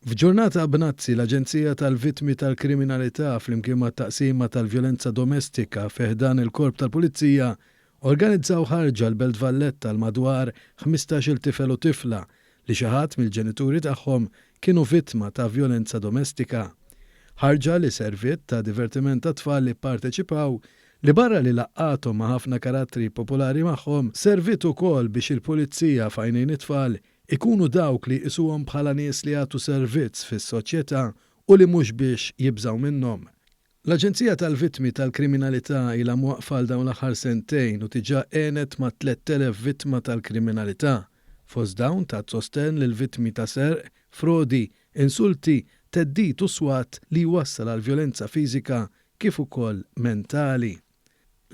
F'ġurnata bnazzi, l-Aġenzija tal-Vittmi tal-Kriminalità flimkien mat-Taqsima tal-Vjolenza Domestika fi ħdan il-Korp tal-Pulizija organizzaw ħarġa l-Belt Valletta għal madwar 15-il tifel u tifla li xi ħadd mill-ġenituri tagħhom kienu vittma ta' vjolenza domestika. Ħarġa li serviet ta' divertiment għat-tfal li pparteċipaw li barra li laqqgħathom ma' ħafna karattri popolari magħhom, serviet ukoll biex il-Pulizija f'għajnejn it-tfal Ikunu dawk li jqisuhom bħala nies li jagħtu servizz fis-soċjetà u li mhux biex jibżgħu minnhom. L-Aġenzija tal-Vittmi tal-Kriminalità ilha mwaqqfa għal dawn l-aħħar sentejn u diġà għenet mat-3,000 vittma tal-kriminalità. Fost dawn tat sostenn lil vittmi ta' serq, frodi, insulti, theddid u swat li jwassal għal vjolenza fiżika kif ukoll mentali.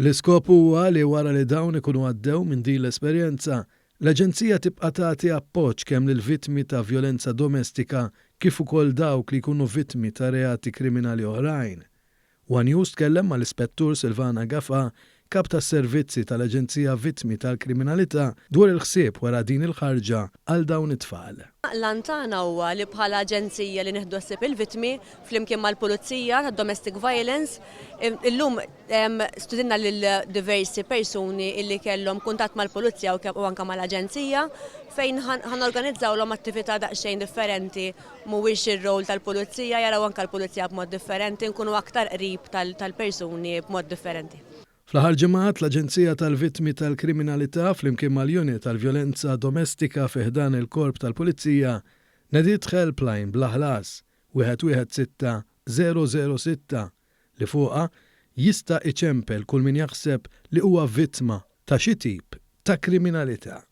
L-iskop huwa li wara li dawn ikunu għaddew minn din l-esperjenza, l-Aġenzija tibqa' tagħti appoġġ kemm lill-vittmi ta' vjolenza domestika kif ukoll dawk li jkunu vittmi ta' reati kriminali oħrajn. One News tkellem mal-Ispettur Silvana Gafà, Kap tas-Servizzi tal-Aġenzija Vittmi tal-Kriminalità dwar il-ħsieb wara din il-ħarġa għal dawn it-tfal. L-għan tagħna huwa li bħala aġenzija li nieħdu ħsieb il-vittmi, flimkien mal-Pulizija tad-Domestic Violence, illum Studinna lil diversi persuni illi kellhom kuntatt mal-Pulizija u anke mal-Aġenzija fejn ħa norganizzawlhom attività daqsxejn differenti mhuwiex ir-role tal-Pulizija, jaraw anke l-Pulizija b'mod differenti, nkunu aktar qrib tal-persuni b'mod differenti. Fl-aħħar ġimgħat, l-Aġenzija tal-Vittmi tal-Kriminalità flimkien mal-Unit għall-Vjolenza Domestika fi ħdan il-Korp tal-Pulizija nediet helpline bla ħlas, 116 006, li fuqha jista' iċempel kull min jaħseb li huwa vittma ta' xi tip ta' kriminalità.